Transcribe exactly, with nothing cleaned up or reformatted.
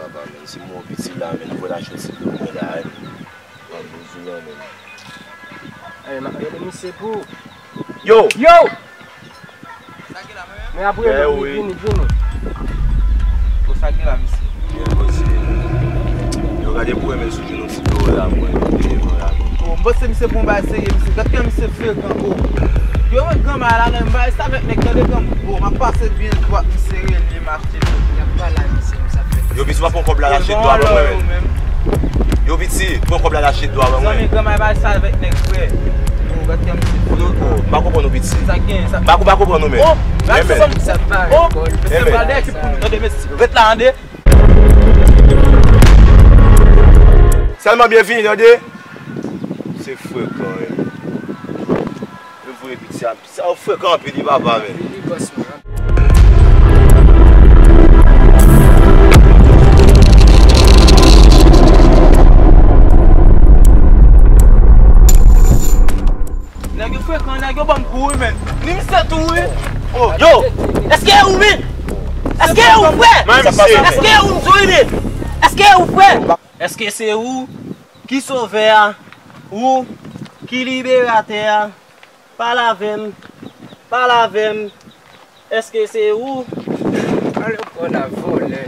Papa, men, se mwen piti la, men, nou pral achte yon ti dlo mwen la, men. An bezwen, men. Ey, m ap rele misye pou. Yo! Yo! Men ap rele, vini, vini. Pou sa gen la, misye. Yo, gade pou mwen, men, sou jenou ti dlo la, mwen, mwen, mwen, la. Oh, m panse misye pou yon bagay serye, misye. Gad kè misye frekan, oh. Yo, mwen granmay la, nan bagay sa avèk nèg, tande granm. Oh, m ap pase byen dwat, misye rele m achte. Y ap pale a misye, misye ap fè. Yo, piti, w ap pran kòb la, achte dlo a ban mwen, men. Yo, piti, pran kòb la, achte dlo a ban mwen. Zanmi, granmay bagay sa avèk nèg, frè. Oh, gad kè misye frekan. M pa konprann ou, piti. Sa gen, sa. M pa, m pa konprann ou, men. Oh, men, men. Sa pa rekòl. Mesye, pral dèyè ki pou nou, tande, mesye. Ret la, tande. Sèlman byenvini, tande. Se frekan, wi. Yo voye piti a. Sa yo frekan anpil, wi, papa, men. Nèg yo frekan, nèg yo ban m kou, wi, men. Ni misye tou, wi. Oh. Yo, èske ou, men? Èske ou, frè? Èske ou, tou, wi, men? Èske ou, frè? Èske se ou ki sovè a? Ou ki liberatè a? Pale avè m. Pale avè m. Èske se ou? Ale w pran la vòlè.